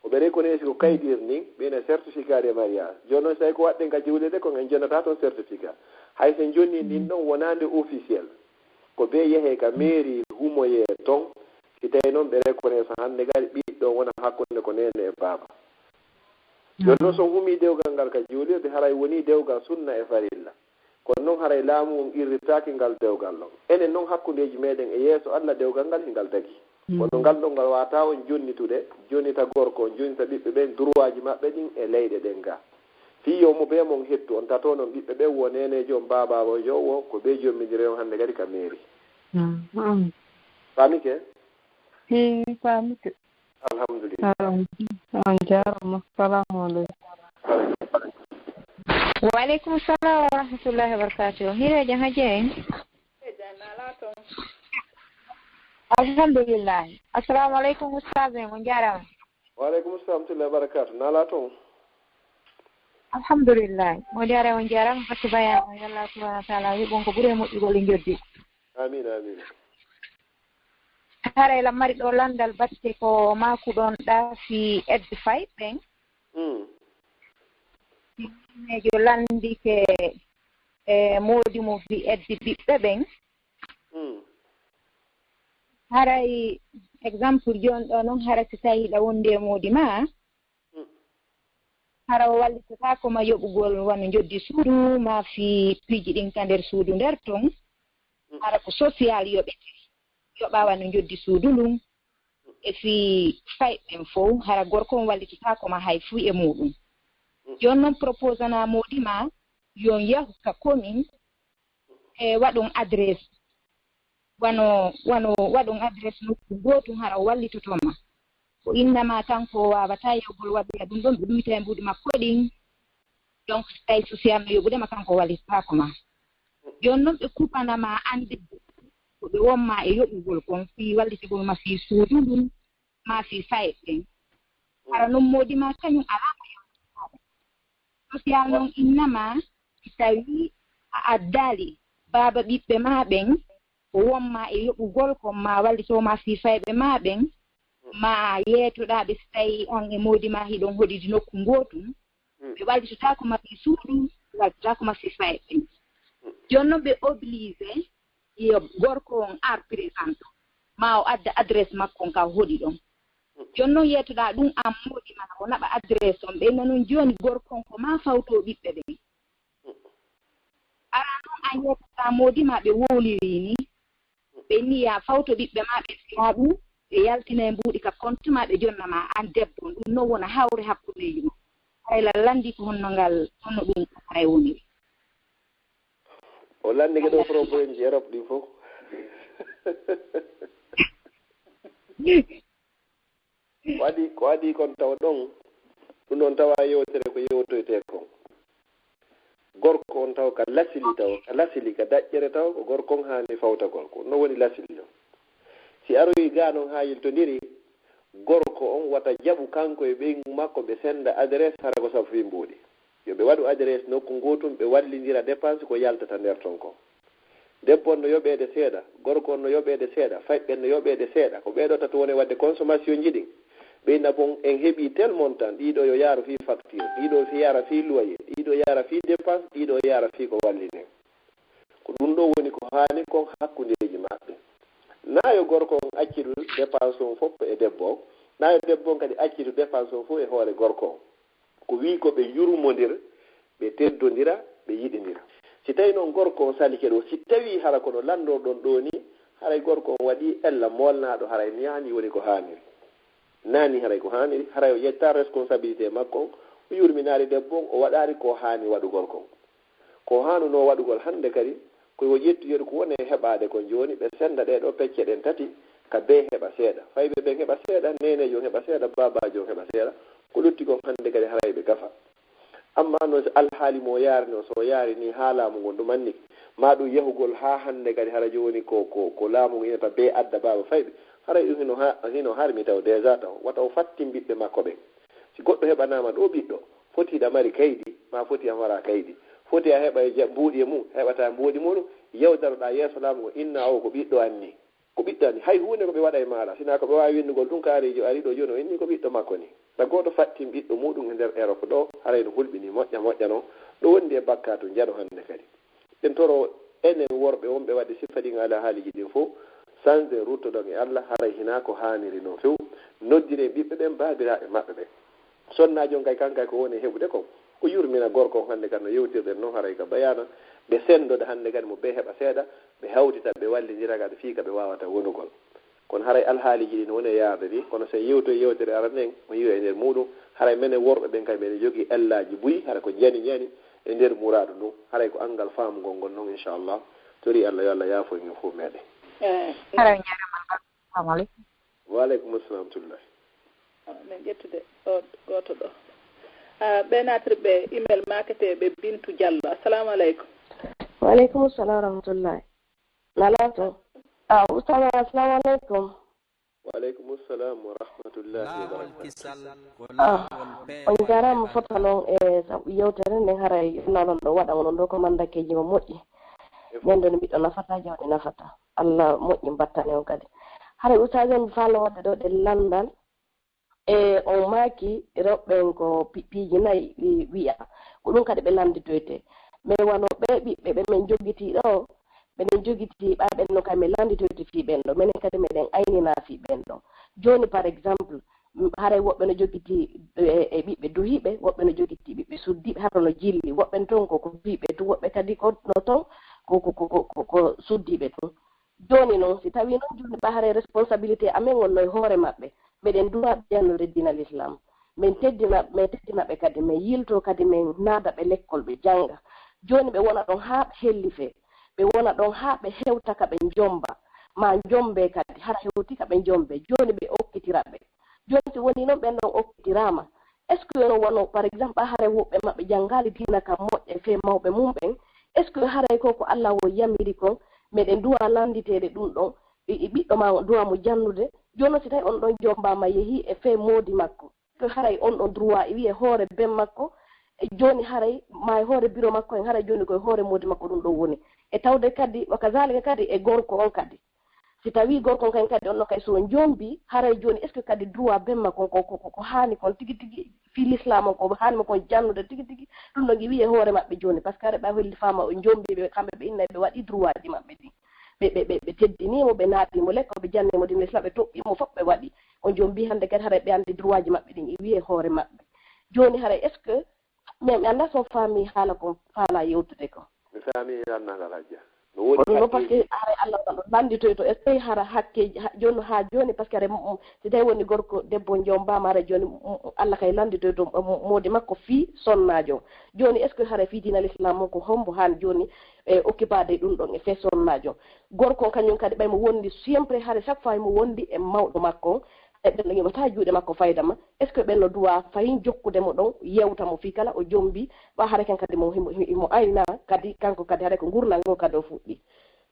Ko ɓe reconnaissant ko kaydir ndin, ɓe na certificat de mariage. Jooni non, si tawi ko waɗɗen ka juulirɗe, kon en jonnata ton certificat. Hay sen jonni ndin ɗon wonaande officiel. Ko ɓe yehee ka mairie humoyee ton, si tawi non ɓe reconnaissant hannde kadi ɓiɗɗo on wona hakkunde ko neene e baaba. Jooni non, so on humii dewgal ngal ka juulirde, haray wonii dewgal sunna e farilla. Kono non haray laamu on qirritaaki ngal dewgal ɗon. Enen non hakkundeeji meɗen e yeeso Alla dewgal ngal hingal dagii. Kono ngal ɗon ngal waawataa on jonnitude, jonnita gorko on, jonnita ɓiɓɓe ɓen, droitji maɓɓe ɗin e leyɗe ɗen gaa. Fii yo mo bee mon hettu, on tato non ɓiɓɓe ɓen woo neeneejo on, baabaajo on woo, ko ɓe jommindiri on hannde kadi ka mairie. Faamike? Hii, faamike. Alhamdulillah. On jarama. Salamu aleykum. Wa aleykum salam wa rahmatullahi wa barakatuh. Hireejo hajja en. Alhamdulillah. Assalamu aleykum ustaz en, on jarama. Wa aleykum salam wa rahmatullahi wa barakatuh. Nala ton. Alhamdulillah. On jarama, on jarama. Hatti bayama. Yalla subhanahu wa ta'ala wiɓon ko ɓuri e moƴƴugol e joddi. Amin, amin. Haray la mari ɗo landal batte ko makuɗon ɗa fi edde fay ɓen. Mm. Nejo landike e modi mo fi edde ɓiɓɓe ɓen. Mm. Haray Exemple, jooni ɗo noon, hara si tawii hiɗa wondi e moodi ma, hara o wallitataako ma yoɓugol wano njoddi suudu, ma fii piiji ɗin ka nder suudu nder ton, hara ko social yoɓete, yoɓa wano njoddi suudu ndun, e fii fayɓe ɓen fow, hara gorko on wallitataako ma hay fuu e muuɗum. Jooni non, proposanaa moodi ma, yo on yahu ka commune, e waɗon adresse, wano, wano waɗon adresse nokku gootun, hara o wallitoto ma. Ko inna ma kanko o waawataa yahugol waɗoya ɗum ɗon, ɓe ɗuyta e mbuuɗi makko ɗin. Donc, si tawi social no yoɓude ma, kanko o wallitataako ma. Jooni non, ɓe kupana ma an debbo, ko ɓe won ma e yoɓugol kon, fii wallitigol ma fii suudu ndun, ma fii fayɓe ɓen. Hara non moodi ma kañum alaa ko yewtata. Social non inna ma, si tawii a addaali baaba ɓiɓɓe ma ɓen, ko won ma e yoɓugol kon, ma wallito ma fii fayɓe ma ɓen, ma yeetoɗaa ɓe si tawii an e moodi ma hiɗon hoɗidi nokku ngootun, ɓe wallitotaako ma fii suudu, ɓe wallitotaako ma fii fayɓe ɓen. Jooni non ɓe obligé yo gorko on ar présente, ma o adda adresse makko on ka o hoɗi ɗon. Jooni non yeetoɗaa ɗum an moodi ma, o naɓa adresse on, ɓe inna non jooni gorko on ko ma fawto ɓiɓɓe ɓen. Araa non an yeetoɗaa moodi ma ɓe wowliri ni, ɓe inni ya fawto ɓiɓɓe ma ɓen, si wonaa ɗum, ɓe yaltina e mbuuɗi ka compte ma, ɓe jonna ma an debbo on. Ɗum non wona hawre hakkundeeji mon. Haray la lanndii ko honno ngal, honno ɗum haray woniri. O lanndike ɗo problème ji Europe ɗin fof. Ko adii, ko adii kon taw ɗon, ɗum ɗon tawa yewtere ko yewtoytee kon. Gorko on taw ka lasili taw, ka lasili ka daƴƴere taw, ko gorko on haani fawtagol. Ko ɗum woni lasili on. Si aroyi gaa non haa yiltondiri, gorko on wata jaɓu kanko e ɓeyngu makko ɓe senda adresse hara ko sabu fii mbuuɗi. Yo ɓe waɗu adresse nokku ngootun, ɓe wallindira dépense ko yaltata nder ton kon. Debbo on no yoɓeede seeɗa, gorko on no yoɓeede seeɗa, fayɓe ɓen no yoɓeede seeɗa. Ko ɓee ɗoo tato woni waɗde consommation ji ɗin. Ɓe inna bon en heɓii tel montant, ɗii ɗoo yo yaaru fii facture, ɗii ɗoo fi yaara fii loyer, ɗii ɗoo yaara fii dépense, ɗii ɗoo yaara fii ko wallinee. Ko ɗum ɗoo woni ko haani kon hakkundeeji maɓɓe. Naa yo gorko on accitu dépense on fof e debbo on, naa yo debbo on kadi accitu dépense on fof e hoore gorko on. Ko wii ko ɓe yurmondir, ɓe teddondira, ɓe yiɗindira. Si tawii non gorko on salike ɗoo, si tawii hara kono lanndorɗon ɗoo nii, haray gorko on waɗii ella moolnaaɗo, haray nii haani woni ko haaniri. Naa nii haray ko haaniri, haray o ƴetta responsabilité makko on, o yurminaali debbo on, o waɗaali ko haani waɗugol kon. Ko haanunoo waɗugol hannde kadi, ko yo ƴettu yeru ko woni e heɓaade kon jooni, ɓe sennda ɗee ɗoo pecce ɗen tati, ka bee heɓa seeɗa. Fayɓe ɓen heɓa seeɗa, neeneejo on heɓa seeɗa, baabaajo on heɓa seeɗa. Ko lutti kon hannde kadi haray ɓe gafa. Ammaa noon, so alhaali mo yaari noon, so o yaari nii haa laamu ngun ɗum anniki, maa ɗum yahugol haa hannde kadi hara jooni ko, ko, ko laamu ngun inata bee adda baaba fayɓe, haray ɗum hino ha-, hino harmi taw déjà taw, wata o fattin ɓiɓɓe makko ɓen. Si goɗɗo heɓanaama ɗoo ɓiɗɗo, foti hiɗa mari kaydi, maa foti a maraa kaydi. Foti a heɓa e ja-, mbuuɗi e mum, heɓataa mbuuɗi muuɗum, yewtaroɗaa yeeso laamu ngun, inna oo ko ɓiɗɗo an nii. Ko ɓiɗɗo an nii, hay huunde ko ɓe waɗay maaɗa, sinaa ko ɓe waawi winndugol ɗum, kaariijo ari ɗoo jooni o inni ko ɓiɗɗo makko nii. Na gooto fattin ɓiɗɗo muuɗum e nder Europe ɗoo, haray no hulɓinii moƴƴa moƴƴa non, ɗo wondi e bakkaatu njano hannde kadi. En toro enen worɓe wonɓe waɗde siffa ɗin alhaaliiji ɗin fof, sanse ruttoɗon e Allah, haray hinaa ko haaniri non few, noddiren ɓiɓɓe ɓen, baabiraaɓe maɓɓe ɓen. Sonnaajo on kay, kan kay ko woni e heɓude kon, ko yurmina gorko on hannde kan no yewtirɗen non, haray ka bayaana, ɓe senndoda hannde kadi mo bee heɓa seeɗa, ɓe hawtita, ɓe wallindira kadi fii ka ɓe waawata wonugol. Kono haray alhaaliiji ɗin woni e yaade ɗi, kono so en yewtoyi yewtere aranee, on yiwa e nder muuɗum, haray menen worɓe ɓen kay meɗen jogii ellaaji buy, hara ko njani njani e nder muraadu ndun, haray ko anngal faamugol ngol non, inchallah. Tori Allah, yo Allah yaafo en fof meɗen. Eh, Haray on jaaraama. Assalamu aleykum. Wa aleykum assalam wa rahmatullahi. Ah, men ƴettude o gooto ɗo. Ah, ɓe naatirɓe email maketeeɓe Bintu Diallo. Assalamu aleykum. Wa aleykum salam wa rahmatullahi. Nalaato. Ah, Oustaz, assalamu aleykum. Wa aleykum salam wa rahmatullahi wa barakatuh. Ah, on jaaraama fota noon e sabu yewtere nden, haray nalon ɗo waɗa onon ɗo ko mandakeeji mo moƴƴi. Nden ɗo no mbiɗɗo nafata, jawɗi nafata. Allah moƴƴi battane on kadi. Haray Oustaz, on faalno waɗde ɗo ɗe lanndal. E on maaki rewɓe ɓen ko pi-, piiji nayi wi-, wiya. Ko ɗum kadi ɓe lannditoyte. Mais wano ɓe ɓiɓɓe ɓe men jogitii ɗo, ɓenen jogitii ɓa ɓen no kay men lannditoyte fii ɓen ɗo. Menen kadi meɗen aynina fii ɓen ɗo. Jooni, par exemple, haray woɓɓe no jogitii e ɓiɓɓe duhiiɓe, woɓɓe no jogitii ɓiɓɓe suddiiɓe, hara no jilli. Woɓɓe toon ko ko duhiiɓe tun, woɓɓe kadi ko no toon ko ko ko ko ko suddiiɓe tun. Jooni noon, si tawii noon jooni ɓa haray responsabilité amen on no e hoore maɓɓe, meɗen duwaa ɓe jannude diina l'islam. Min teddina min teddina ɓe kadi, min yiltoo kadi, min naada ɓe lekkol ɓe jannga. Jooni ɓe wona ɗon haa ɓe hellifee, ɓe wona ɗon haa ɓe hewta ka ɓe njommba, maa njommbee kadi, hara hewtii ka ɓe njommbee. Jooni ɓe okkitira ɓe. Jooni si wonii noon ɓen ɗon okkitiraama, est ce que no wano par exemple ɓa haray woɓɓe maɓɓe janngaali diina ka moƴƴa e fee mawɓe mum ɓen? Est ce que haray ko ko Allah wo yamiri kon, meɗen duwaa lannditeede ɗum ɗon? E ɓiɗɗo maa duwaa mo jannude. Jooni noon si tawii on ɗon jommbaama yehii e fee moodi makko, est ce que haray on ɗon droit e wi'e hoore ben makko? E jooni haray maa e hoore biro makko en, haray jooni ko e hoore moodi makko ɗum ɗon woni. E tawde kadi wa kazalika kadi e gorko on kadi, si tawii gorko on kañ kadi on ɗon kay so njommbii, haray jooni est ce que kadi droit ben makko on ko ko ko haani kon tigi tigi fii l'islam on ko haani mo kon jannude tigi tigi? Ɗum ɗon e wi'e hoore maɓɓe jooni, par ce que haray ɓay hollifaama o njommbii ɓe kamɓe ɓe inna ɓe waɗii droit ji maɓɓe ɗin. Ɓe ɓe ɓe ɓe teddinii mo, ɓe naadii mo lekkol, ɓe jannii mo diina l'islam, ɓe toɓɓii mo fof ɓe waɗii. O jommbii hannde kadi haray ɓe anndi droit ji maɓɓe ɗin e wi'e hoore maɓɓe. Jooni haray est ce que mi mi anndaa so faamii haala ko faalaa yewtude ko? Mi faamii lan ngal hajja. No woodi Kono noon par ce que haray Allah wano lannditoyto est ce que hara hakkeeji ha- jooni no haa jooni par ce que haray mo- mo- si tawii woni gorko debbo njommbaama haray jooni mo- mo- Allah kay lannditoyto mo- mo- moodi makko fii sonnaajo. Jooni est ce que haray fii diina l'islam on ko hombo haani jooni e okkipaade e ɗum ɗon e fee sonnaajo? Gorko on kañum kadi ɓay mo wondi siempre haray chaque fois himo wondi e mawɗo makko on, e ɓen ɗon yoɓataa juuɗe makko fayda ma? Est ce que ɓen no duwaa fayin jokkude mo ɗon yewta mo fii kala o jommbii ɓa haray kan kadi mo himo himo aynaa kadi kanko kadi haray ko ngurndan ngoo kadi o fuɗɗii?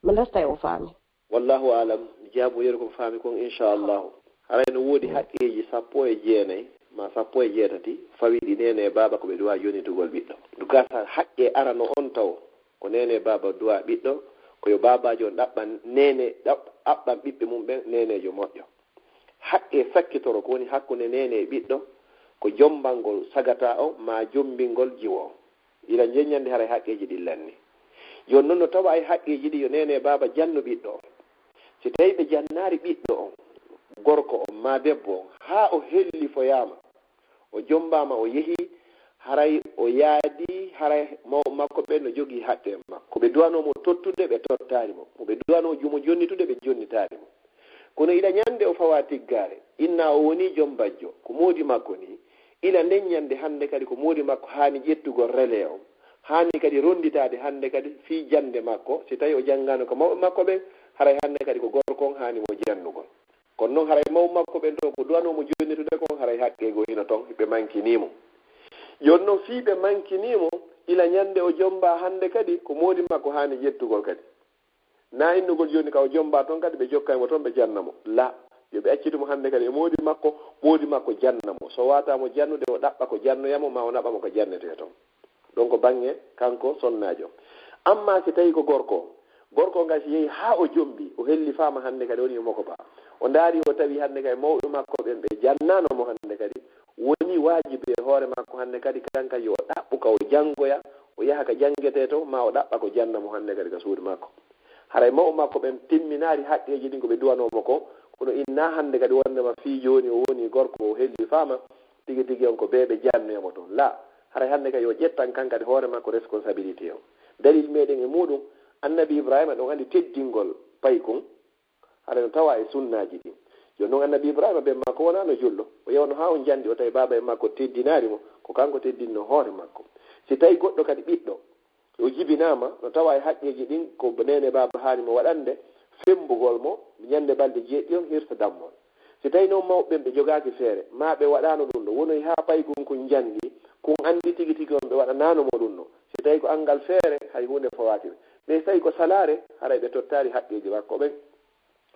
Mi resta e o faami. Wallahu alam, mi jaabu yeru ko faami kon inchallahu. Haray no woodi haqqeeji sappo e jeenay ma sappo e jeetati fawiiɗi neene e baaba ko ɓe duwaa jonnitugol ɓiɗɗo. Ndu gasa haqqe arano on taw ko neene e baaba duwaa ɓiɗɗo, ko yo baabaajo on ɗaɓɓan neene ɗaɓɓan ɓiɓɓe mum ɓen neeneejo moƴƴo. Haqqe sakkitoro ko woni hakkunde neene e ɓiɗɗo ko jommbangol sagata o maa jommbingol jiwo o. Ila njee ñande haray haqqeeji ɗin lannii. Jooni non no tawa e haqqeeji ɗin yo neene e baaba jannu ɓiɗɗo on. Si tawii ɓe jannaali ɓiɗɗo on, gorko on maa debbo on, haa o hellifoyaama, o jommbaama o yehii, haray o yaadii, haray mawɓe makko ɓen no jogii haqqe e makko. Ko ɓe duwanoo mo tottude ɓe tottaali mo, mo ɓe duwanoo mo jonnitude ɓe jonnitaali mo. Kono ila ñande o fawaa tiggaare, inna o wonii jommbajjo, ko moodi makko nii, ila nden ñande hannde kadi ko moodi makko haani ƴettugol relais on, haani kadi ronnditaade hannde kadi fii jannde makko, si tawii o janngaano ka mawɓe makko ɓen, haray hannde kadi ko gorko on haani mo jannugol. Kono non haray mawɓe makko ɓen ɗoo ko duwanoo mo jonnitude kon haray haqqee goo hino ton, ɓe mankinii mo. Jooni non fii ɓe mankinii mo, ila ñande o jommbaa hannde kadi ko moodi makko haani ƴettugol kadi. Naa innugol jooni ka o jommbaa ton kadi ɓe jokkay mo ton ɓe janna mo. La, yo ɓe accitu mo hannde kadi e moodi makko, moodi makko janna mo. So waawataa mo jannude o ɗaɓɓa ko jannoya mo maa o naɓa mo ka jannetee ton. Ɗon ko baŋŋe kanko sonnaajo. Ammaa si tawii ko gorko, gorko on kadi si yehii haa o jommbii, o hellifaama hannde kadi woni e mokobaa. O ndaarii o tawii hannde kadi mawɓe makko ɓen ɓe jannaano mo hannde kadi, wonii waajibi e hoore makko hannde kadi kan kadi yo o ɗaɓɓu ka o janngoya, o yaha ka janngetee ton maa o ɗaɓɓa ko janna mo hannde kadi ka suudu makko. Haray mawɓe makko ɓen timminaali haqqeeji ɗin ko ɓe duwanoo mo kon, kono innaa hannde kadi wonndema fii jooni o wonii gorko o hellifaama, tigi tigi on ko ɓee ɓe jannoya mo ton. La, haray hannde kadi o ƴettan kan kadi hoore makko responsabilité on. Dalil meɗen e muuɗum, Annabi Ibraahiima ɗon anndi teddingol paykun, haray no tawaa e sunnaaji ɗin. Jooni non Annabi Ibraahiima ɓen makko wonaa no julɗo, o yewno haa o njanɗi o tawi baaba en makko teddinaali mo, ko kanko teddinnoo hoore makko. Si tawii goɗɗo kadi ɓiɗɗo, o jibinaama no tawaa e haqqeeji ɗin ko neene baaba haani mo waɗande, femmbugol mo ñande balɗe jeeɗiɗi on hirsa dammol. Si tawii non mawɓe ɓen ɓe jogaaki feere, maa ɓe waɗaano ɗum ɗoo, wonoyi haa paykun kun njanɗi, kun anndi tigi tigi on ɓe waɗanaano mo ɗum ɗoo. Si tawii ko anngal feere, hay huunde fawaaki ɓe. Mais si tawii ko salaare, haray ɓe tottaali haqqeeji makko ɓen.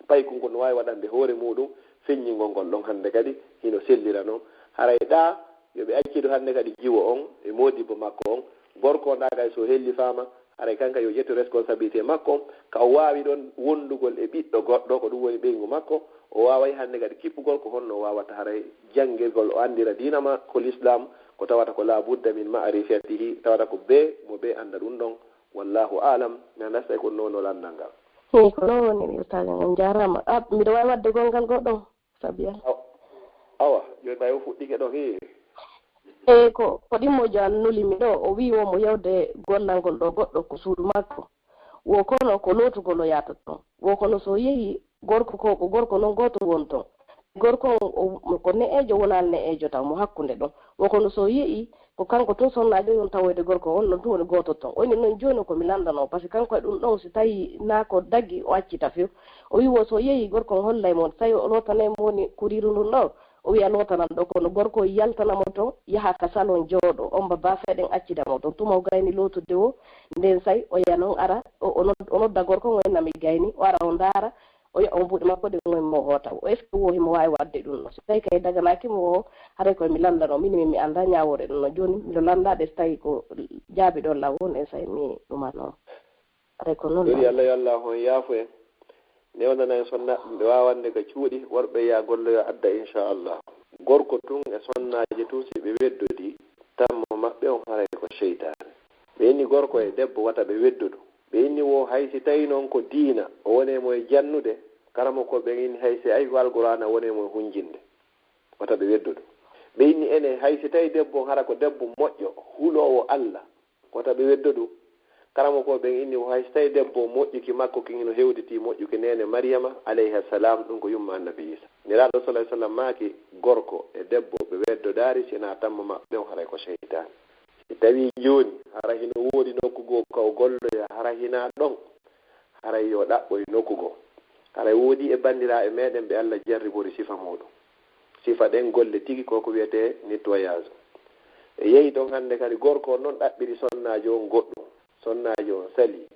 Paykun kun no waawi waɗande hoore muuɗum feññingol ngol ɗon hannde kadi hino sellira non. Haray ɗaa yo ɓe accidu hannde kadi jiwo on e moodibbo makko on. Gorko on ɗaa kadi so hellifaama, haray kanka yo ƴettu responsabilité makko on, ka o waawi ɗon wonndugol e ɓiɗɗo goɗɗo, ko ɗum woni ɓeyngu makko, o waaway hannde kadi kippugol ko honno o waawata haray janngirgol, o anndira diina makko l'islam, ko tawata ko la budda min ma'rifatihi, tawata ko bee mo bee annda ɗum ɗon. Wallahu a'lam, mi anndaa si tawi ko ɗum ɗon woni lanndal ngal. Eey, ko noon woni, ustaas, on njaaraama. Ah, mbiɗo waawi waɗde gonngal goɗɗo? Sabiya. Aw- awa, jooni ɓay o fuɗɗike ɗo, hee. E ko ko ɗimmojo an nuli mi ɗo, o wii wo mo yewde gollangol ɗo goɗɗo ko suudu makko. Wo kono ko lootugol o yaata ton. Wo kono so yehi gorko ko ko gorko non gooto won ton. Gorko on o- ko ne'eejo wonal ne'eejo taw mo hakkunde ɗon. Wo kono so yehi ko kanko tun sonnaajo yon tawoyde gorko on non tun woni gooto ton. O ini non jooni ko mi lanndano parce que kanko e ɗum ɗon si tawi naa ko daggi o accita few. O wii wo so yehi gorko on hollay mo tawi o lootanay mo woni kuriiru ndun ɗo. O wiya lootanan ɗo kono gorko o yaltana mo ton yaha ka salon jooɗo on ba baafeeɗen accida mo ton tuma o gayni lootude wo. Nden say o yaha non ara o- o nod- o nodda gorko on o inna mi gayni o ara o ndaara o wiya on buuɗe makko ɗe on mo hoota o est ce que wo himo waawi waɗde ɗum no so tawi kay daganaaki mo o haray koye mi lanndano mini min mi annda ñaawoore ɗum no jooni miɗo lannda ɗe so tawi ko jaabi ɗon law on nden say mi ɗumano. Aray ko noon. Joni Allah yo Allah on yaafo en. Newnana en sonnaaɓe ɓe waawande ka cuuɗi worɓe ya golloyo adda inchallah. Gorko tun e sonnaajo tun si ɓe weddodii tammo maɓɓe on haray ko seytaane. Ɓe inni gorko e debbo wata ɓe weddodu. Ɓe inni wo hay si tawi noon ko diina o wone mo e jannude, karamoko ɓen inni hay si ay ko alqur'aana wone mo e hunjinde wata ɓe weddodu. Ɓe inni ene hay si tawi debbo on hara ko debbo moƴƴo huloowo Allah. Wota ɓe weddo ɗum. Karamokooɓe ɓen inni ko hay so tawi debbo moƴƴuki makko kin hino hewditi moƴƴuki neene Mariyama alayha salam ɗum ko yumma annabi Isa. Nelaaɗo sallallahu alayhi wasallam maaki gorko e debbo ɓe weddodaari si hinaa tammo maɓɓe on haray ko seytaane. Si tawi jooni hara hino woodi nokku goo ka o golloya hara hinaa ɗon haray yo ɗaɓɓoy nokku goo. Haray woodi e banndiraaɓe meɗen ɓe Allah jarribori sifa muuɗum. Sifa ɗen golle tigi ko ko wiyetee nettoyage. Ɓe yehi ɗon hannde kadi gorko on non ɗaɓɓiri sonnaajo on goɗɗum. Sonnaajo on salii.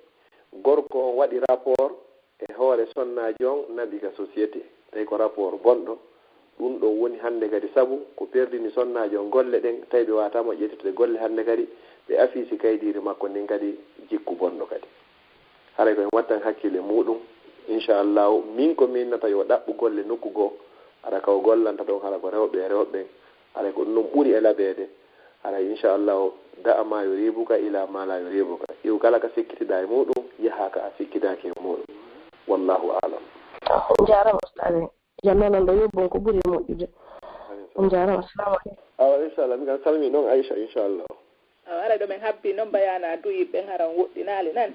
Gorko on waɗi rapport e hoore sonnaajo on naɓi ka société. Tawi ko rapport bonɗo. Ɗum ɗon woni hannde kadi sabu ko perdini sonnaajo on golle ɗen tawi ɓe waata moƴƴititde golle hannde kadi ɓe afii si kaydiiri makko ndin kadi jikku bonɗo kadi. Haray ko en wattan hakkille muuɗum. Inchallahu min ko mi innata yo ɗaɓɓu golle nokku goo. Hara ka o gollanta ɗon hara ko rewɓe e rewɓe ɓen. Haray ko ɗum ɗon ɓuri e laɓeede. Haray inchallahu da'a ma yuribuka ila ma la yuribuka. Iw kala ka sikkitiɗaa e muuɗum yaha ka a sikkitaaki e muuɗum. Wallahu a'lam. On jaaraama ustaaze. Jam nananɗo yoɓɓon ko ɓuri moƴƴude. On jaaraama. Assalamu aleykum. Awa inchallah mi kan salmi noon Aisha inchallah. Awa ara ɗo men habbi noon mbayana duyi ɓen haran woɗɗinaali nan.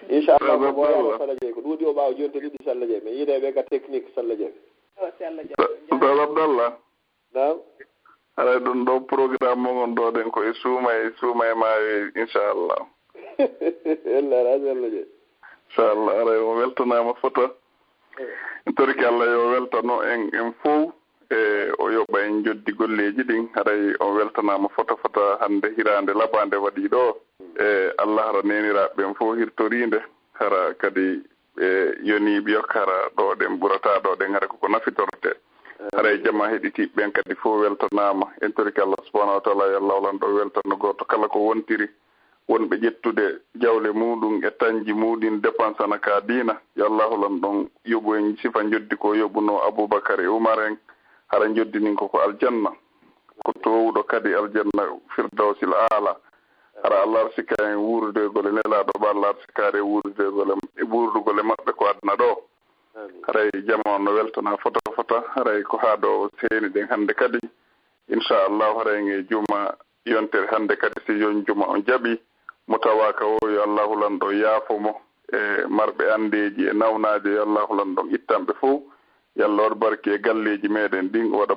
Inchallah ko ɓooyaano salla jeey ko ɗuuɗi o ɓaawa jonte ɗiɗi salla jeey min yiide ɓe ka technique salla jeey. Awa si Allah jaɓi. Ustaz Abdallah. Naam. Haray ɗum ɗo programme mo ngon ɗo ɗen ko e suuma e suuma e maayo e inchallah. Ella rajo Allah je. Inchallah haray o weltanaama fota. En torike Allah yo weltano en en fow e o yoɓa en joddi golleeji ɗin haray o weltanaama fota fota hannde hiraande labaande waɗi ɗo. E Allah hara neeniraaɓe ɓen fow hirtoriinde hara kadi ɓe yoniiɓe yok hara ɗo ɗen ɓurata ɗo ɗen hara koko nafitorte. Haray jama heɗitiiɓe ɓen kadi fow weltanaama en torike Allah subhanahu wa taala yo Allah holan ɗo weltano gooto kala ko wontiri wonɓe ƴettude jawle muuɗum e tañji muuɗum dépensana ka diina yo Allah holan ɗon yoɓu en sifa njoddi ko yoɓuno Abubakar e Umar en hara njoddi ndin koko aljanna ko toowuɗo kadi aljanna firdawsil aala. Hara Allah arsika en wuurdeegol e nelaaɗo ba Allah arsikaare wuurdeegol e wuurdugol e maɓɓe ko aduna ɗo. Haray jama on no weltana fota fota haray ko haa ɗo seeni ɗen hannde kadi. Inchallahu haray en e juma yontere hannde kadi si yon juma on jaɓi mo tawaaka o yo Allahu lanɗo yaafo mo e marɓe anndeeji e nawnaaje yo Allahu lanɗon ittanɓe fow. Yo Allah waɗ barki e galleeji meɗen ɗin o waɗa